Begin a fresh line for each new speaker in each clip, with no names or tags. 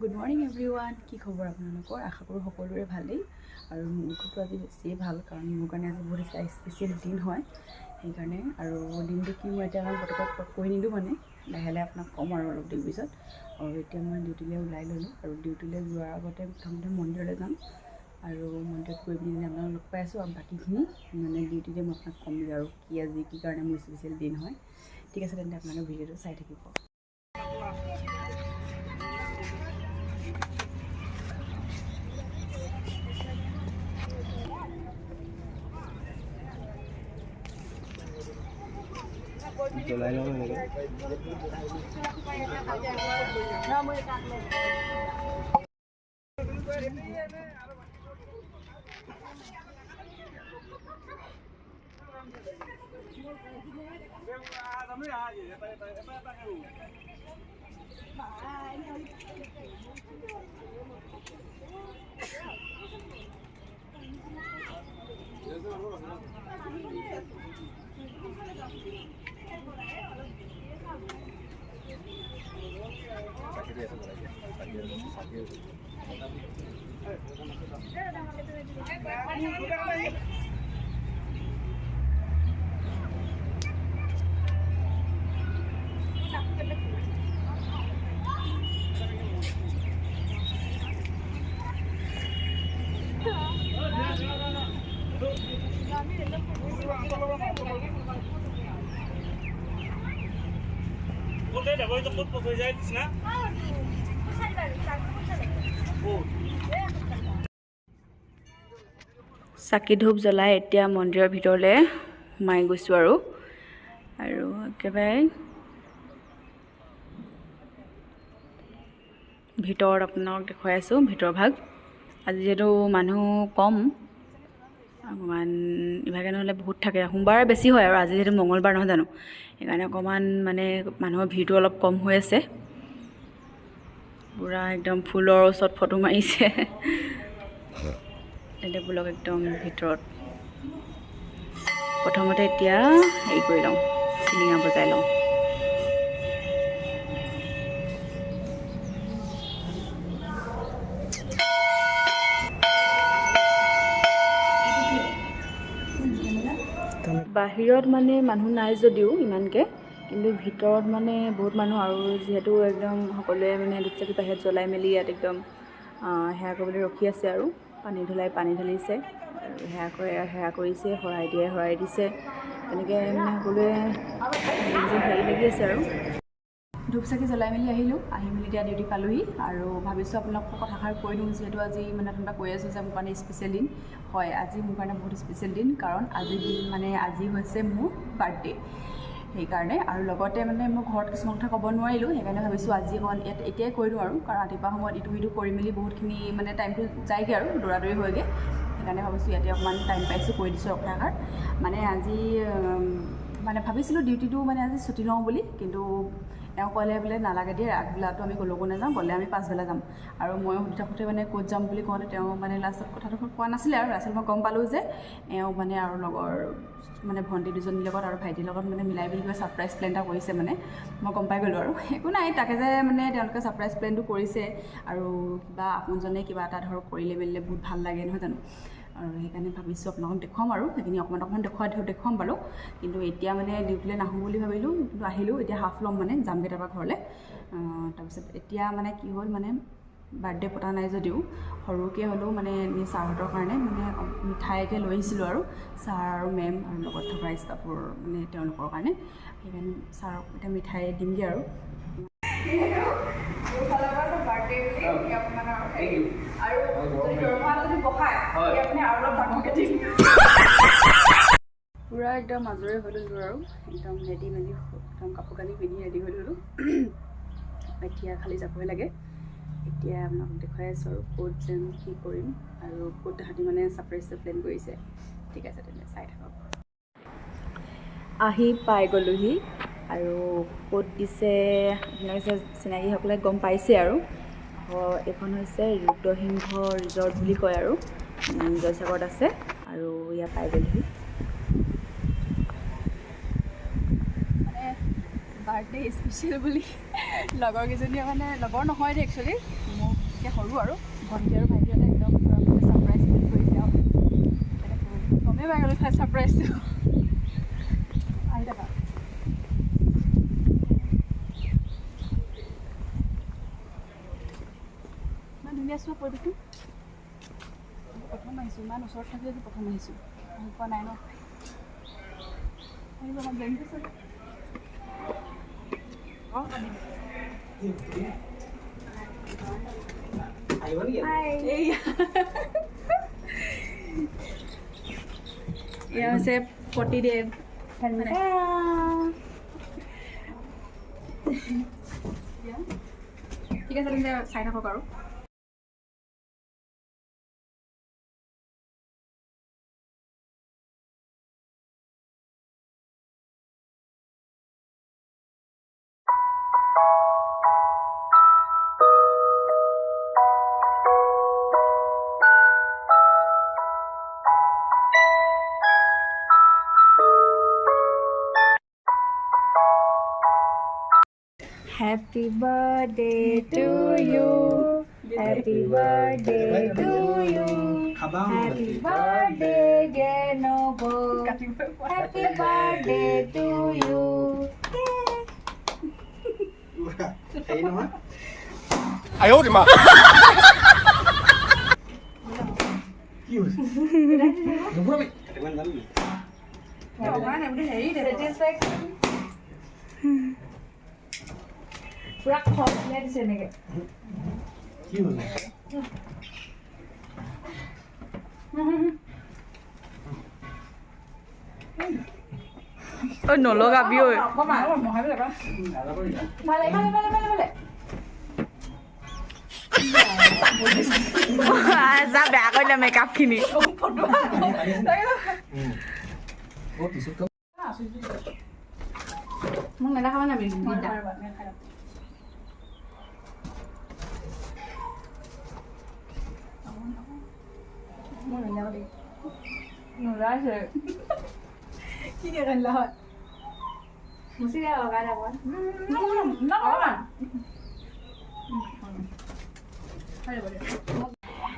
Good morning everyone, কি খবৰ আপোনালোকৰ? আশা কৰোঁ সকলোৰে ভালেই। আৰু মোৰতো আজি বেছিয়ে ভাল, কাৰণ মোৰ কাৰণে আজি বহুত এটা স্পেচিয়েল দিন হয়, সেইকাৰণে। আৰু দিনটো কি মই এতিয়া পটকত কৈ নিদিওঁ, মানে লাহে লাহে আপোনাক ক'ম আৰু অলপ দেৰি পিছত। আৰু এতিয়া মই ডিউটিলৈ ওলাই ল'লোঁ, আৰু ডিউটিলৈ যোৱাৰ আগতে প্ৰথমতে মন্দিৰলৈ যাম, আৰু মন্দিৰত গৈ পিনি আপোনাক লগ পাই আছোঁ। আৰু বাকীখিনি মানে ডিউটিতে মই আপোনাক ক'মগৈ আৰু কি আজি কি কাৰণে মোৰ স্পেচিয়েল দিন হয়। ঠিক আছে, তেন্তে আপোনালোকে ভিডিঅ'টো চাই থাকিব।
জ্বলাই লওঁ এনেকৈ।
চাকি ধূপ জ্বলাই এতিয়া মন্দিৰৰ ভিতৰলৈ সোমাই গৈছোঁ আৰু আৰু একেবাৰে ভিতৰত আপোনাক দেখুৱাই আছোঁ ভিতৰ ভাগ। আজি যিহেতু মানুহ কম অকণমান, ইভাগে নহ'লে বহুত থাকে, সোমবাৰে বেছি হয় আৰু আজি যিহেতু মঙলবাৰ নহয় জানো, সেইকাৰণে অকণমান মানে মানুহৰ ভিৰটো অলপ কম হৈ আছে। পূৰা একদম ফুলৰ ওচৰত ফটো মাৰিছে। তেন্তে বোলক একদম ভিতৰত প্ৰথমতে এতিয়া হেৰি কৰি লওঁ, টিলিঙা বজাই লওঁ। বাহিৰত মানে মানুহ নাই যদিও ইমানকৈ, কিন্তু ভিতৰত মানে বহুত মানুহ। আৰু যিহেতু একদম সকলোৱে মানে ধূপ চাকি বাহিৰত জ্বলাই মেলি ইয়াত একদম সেৱা কৰিবলৈ ৰখি আছে আৰু পানী ঢলাই পানী ঢালিছে, আৰু সেৱা কৰে সেৱা কৰিছে, শৰাই দিয়ে শৰাই দিছে, তেনেকৈ মানে সকলোৱে হেৰি লাগি আছে। আৰু ধূপ চাকি জ্বলাই মেলি আহিলোঁ, আহি মেলি এতিয়া ডিউটি পালোহি। আৰু ভাবিছোঁ আপোনালোকক কথাষাৰ কৈ দিওঁ, যিহেতু আজি মানে আপোনাক কৈ আছোঁ যে মোৰ কাৰণে স্পেচিয়েল দিন হয়। আজি মোৰ কাৰণে বহুত স্পেচিয়েল দিন, কাৰণ আজিৰ দিন মানে আজি হৈছে মোৰ বাৰ্থডে, সেইকাৰণে। আৰু লগতে মানে মই ঘৰত কিছুমান কথা ক'ব নোৱাৰিলোঁ, সেইকাৰণে ভাবিছোঁ আজি অকণ ইয়াত এতিয়াই কৈ দিওঁ আৰু, কাৰণ ৰাতিপুৱা সময়ত ইটো সিটো কৰি মেলি বহুতখিনি মানে টাইমটো যায়গৈ আৰু দৌৰা দৌৰি হয়গৈ, সেইকাৰণে ভাবিছোঁ ইয়াতে অকণমান টাইম পাইছোঁ কৈ দিছোঁ কথাষাৰ। মানে আজি মানে ভাবিছিলোঁ ডিউটিটো মানে আজি ছুটি লওঁ বুলি, কিন্তু এওঁ ক'লে বোলে নালাগে দিয়ে, আগবেলাটো আমি ক'লৈকো নাযাওঁ, গ'লে আমি পাছবেলা যাম। আৰু মই সুধি থাকোঁতে মানে ক'ত যাম বুলি কওঁতে তেওঁ মানে লাষ্টত কথাটো কোৱা নাছিলে আৰু লাষ্টত মই গম পালোঁ যে এওঁ মানে আৰু লগৰ মানে ভণ্টি দুজনীৰ লগত আৰু ভাইটিৰ লগত মানে মিলাই মেলি কিবা ছাৰপ্ৰাইজ প্লেন এটা কৰিছে, মানে মই গম পাই গ'লোঁ। আৰু একো নাই, তাকে যে মানে তেওঁলোকে ছাৰপ্ৰাইজ প্লেনটো কৰিছে আৰু কিবা আপোনজনে কিবা এটা ধৰক কৰিলে মেলিলে বহুত ভাল লাগে নহয় জানো। আৰু সেইকাৰণে ভাবিছোঁ আপোনালোকক দেখুৱাম আৰু সেইখিনি অকণমান অকণমান দেখুৱাম বাৰু। কিন্তু এতিয়া মানে ডিউটিলৈ নাহোঁ বুলি ভাবিলোঁ, কিন্তু আহিলোঁ। এতিয়া হাফ ল'ম, মানে যামগৈ তাৰপৰা ঘৰলৈ। তাৰপিছত এতিয়া মানে কি হ'ল, মানে বাৰ্থডে পতা নাই যদিও সৰুকৈ হ'লেও মানে ছাৰহঁতৰ কাৰণে মানে মিঠাইকে লৈ আহিছিলোঁ আৰু ছাৰ আৰু মেম আৰু লগত থকা ষ্টাফৰ মানে তেওঁলোকৰ কাৰণে, সেইকাৰণে ছাৰক এতিয়া মিঠাই দিমগৈ আৰু। পূৰা একদম আজৰি হৈ ল'লোঁ আৰু একদম ৰেডি মেলি একদম কাপোৰ কানি পিন্ধি ৰেডি হৈ ল'লোঁ। এতিয়া খালি যাবই লাগে। এতিয়া আপোনালোকক দেখুৱাই আছোঁ আৰু ক'ত যাম, কি কৰিম আৰু ক'ত তাহাঁতি মানে ছাৰপ্ৰাইজটো প্লেন কৰিছে। ঠিক আছে, তেন্তে চাই থাকক। আহি পাই গ'লোহি আৰু ক'ত দিছে আপোনালোকে চিনাকিসকলে গম পাইছে আৰু। এইখন হৈছে ৰুদ্ৰসিংহ ৰিজৰ্ট বুলি কয় আৰু জয়সাগৰত আছে। আৰু ইয়াত পাই গ'লোহি। মানে বাৰ্থডে স্পেচিয়েল বুলি লগৰকেইজনীয়ে, মানে লগৰ নহয় দেই একচুৱেলি, মোতকৈ সৰু আৰু ভণ্টি আৰু ভাইটিহঁতে একদম পূৰা মানে ছাৰপ্ৰাইজ কৰিছে। আৰু গমেই পাই গ'লোঁ ছাৰপ্ৰাইজটো। আহি থাকা। ইমান ধুনীয়া চোৱা পৰিৱেশটো। প্ৰথম আহিছোঁ, ইমান ওচৰত থাকি আজি প্ৰথম আহিছোঁ, আহি পোৱা নাই ন। আহিব আমাৰ বেংকটো। এয়া হৈছে পতিদেৱ। ঠিক আছে, তেন্তে চাই থাকক আৰু।
Happy birthday to you. Happy birthday to you. Happy birthday, dear Nobo. Happy birthday to you.
哎呦我的妈！কি হৈছে?
পুৰা খং উলিয়াই দিছে এনেকে।
কি হৈছে?
ঐ নলগাবি ঐ।
ভালে ভালে ভালে ভালে ভালে।
যা, বেয়া কৰিলে মেকআপখিনি।
মোক নেদেখাব না। নোলাইছে।
কি কান্দিলা হয়?
মুচি দিয়া, লগাই দে অকণমান।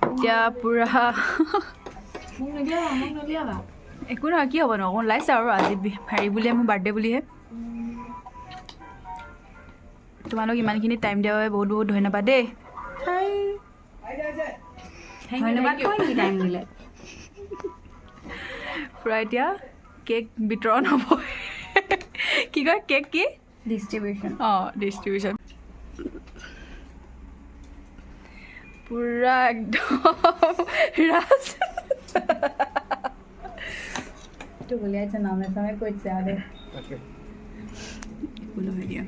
এতিয়া পুৰা
মোক নিদিয়া, মোক নিদিয়াবা।
একো নহয়, কি হ'ব ন, অকণ ওলাইছে আৰু আজি হেৰি বুলিয়ে, মোৰ বাৰ্থডে বুলিহে। তোমালোক ইমানখিনি টাইম দিয়াৰ বাবে বহুত বহুত ধন্যবাদ দেই।
ধন্যবাদ কয় নেকি টাইম দিলে?
পুৰা এতিয়া কেক বিতৰণ হ'ব। কি কয় কেক কি?
ডিষ্ট্ৰিবিউশ্যন।
অঁ, ডিষ্ট্ৰিবিউশ্যন। পুৰা একদম ৰাজ।
এইটো উলিয়াইছে, নামে চামে কৈছে আৰু দেই।
একো নহয় দিয়া।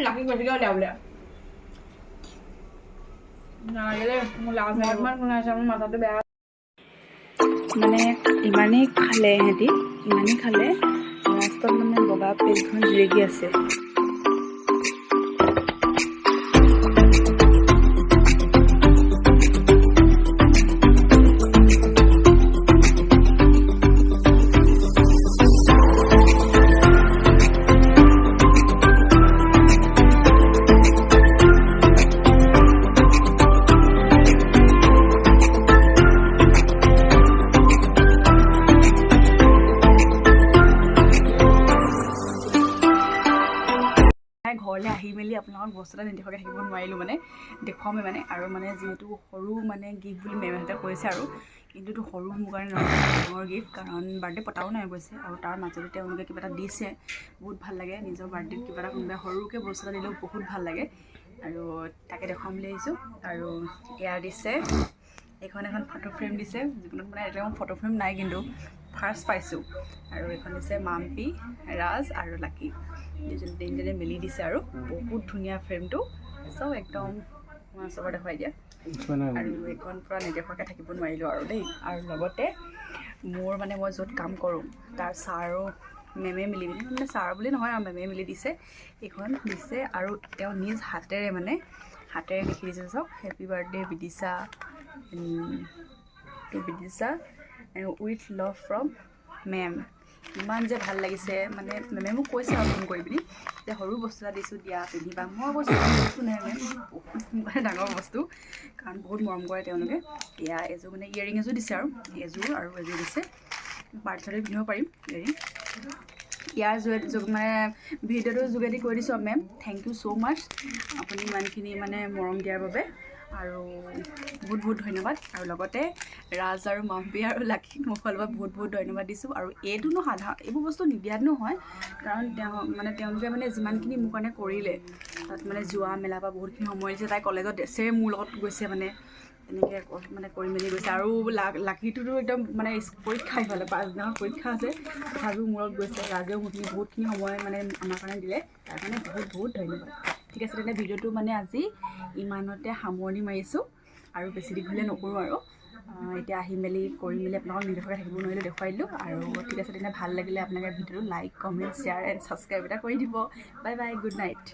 লাকি বেছিকৈ উলিয়াই বোলে। নালাগে দেই, মোৰ লাজ লাগিব। শুনাইছে, মোৰ মাথাটো বেয়া।
মানে ইমানেই খালে সিহঁতি, ইমানেই খালে, লাষ্টত মানে বগা প্লেটখন জিলিকি আছে। ঘৰলৈ আহি মেলি আপোনালোকক বস্তু এটা নেদেখুৱাকৈ থাকিব নোৱাৰিলোঁ, মানে দেখুৱামেই মানে। আৰু মানে যিহেতু সৰু মানে গিফ্ট বুলি মেমহঁতে কৈছে আৰু, কিন্তু সৰু মোৰ কাৰণে নহয়, ডাঙৰ গিফ্ট, কাৰণ বাৰ্থডে পতাও নাই অৱশ্যে। আৰু তাৰ মাজতে তেওঁলোকে কিবা এটা দিছে, বহুত ভাল লাগে। নিজৰ বাৰ্থডেত কিবা এটা কোনোবাই সৰুকৈ বস্তু এটা দিলেও বহুত ভাল লাগে। আৰু তাকে দেখুৱাম বুলি আহিছোঁ। আৰু এয়া দিছে এইখন এখন ফটো ফ্ৰেম দিছে। জীৱনত মানে এতিয়ালৈকে মোৰ ফটো ফ্ৰেম নাই, কিন্তু ফাৰ্ষ্ট পাইছোঁ। আৰু এইখন দিছে মাম্পী, ৰাজ আৰু লাকি, দুজন তিনিজনে মিলি দিছে। আৰু বহুত ধুনীয়া ফ্ৰেমটো, চব একদম মই চবৰে দেখুৱাই দিয়া। আৰু এইখন পূৰা নেদেখুৱাকৈ থাকিব নোৱাৰিলোঁ আৰু দেই। আৰু লগতে মোৰ মানে মই য'ত কাম কৰোঁ তাৰ ছাৰো মেমে মিলি পিনি, মানে ছাৰ বুলি নহয় আৰু, মেমে মিলি দিছে, এইখন দিছে। আৰু তেওঁ নিজ হাতেৰে, মানে হাতেৰে লিখি দিছে চাওক, happy birthday Bidisha, to Bidisha with love from ma'am. ইমান যে ভাল লাগিছে মানে মেমে মোক কৈছে আৰু ফোন কৰি পিনি যে সৰু বস্তু এটা দিছোঁ দিয়া পিন্ধিবা। মই কৈছোঁ বস্তু নাই মেম, বহুত মানে ডাঙৰ বস্তু, কাৰণ বহুত মৰম কৰে তেওঁলোকে। এয়া এযোৰ মানে ইয়েৰিং এযোৰ দিছে আৰু এযোৰ আৰু এযোৰ দিছে, বাৰ্থডে পিন্ধিব পাৰিম ইয়েৰিং। ইয়াৰ মানে ভিডিঅ'টোৰ যোগেদি কৈ দিছোঁ ma'am, thank you so much, আপুনি ইমানখিনি মানে মৰম দিয়াৰ বাবে আৰু বহুত বহুত ধন্যবাদ। আৰু লগতে ৰাজ আৰু মাম্পী আৰু লাকীক মোৰ ফালৰ পৰা বহুত বহুত ধন্যবাদ দিছোঁ। আৰু এইটোনো সাধাৰণ এইবোৰ বস্তু নিদিয়াত নহয়, কাৰণ তেওঁ মানে তেওঁলোকে মানে যিমানখিনি মোৰ কাৰণে কৰিলে, তাত মানে যোৱা মেলাৰ পৰা বহুতখিনি সময় দিছে। তাই কলেজত ড্ৰেছেৰে মোৰ লগত গৈছে, মানে তেনেকৈ মানে কৰি মেলি গৈছে। আৰু লাকীটোতো একদম মানে পৰীক্ষা ইফালে পাছদিনাখন পৰীক্ষা আছে, তথাপিও মোৰ লগত গৈছে। ৰাজেও মোৰখিনি বহুতখিনি সময় মানে আমাৰ কাৰণে দিলে, তাৰ কাৰণে বহুত বহুত ধন্যবাদ। ঠিক আছে, তেনে ভিডিঅ'টো মানে আজি ইমানতে সামৰণি মাৰিছোঁ আৰু বেছি দীঘলীয়া নকৰোঁ আৰু। এতিয়া আহি মেলি কৰি মেলি আপোনালোকক নেদেখুৱাকৈ থাকিব নোৱাৰিলোঁ, দেখুৱাই দিলোঁ। আৰু ঠিক আছে, তেনে ভাল লাগিলে আপোনালোকে ভিডিঅ'টো like, comment, share and subscribe এটা কৰি দিব। Bye bye, good night.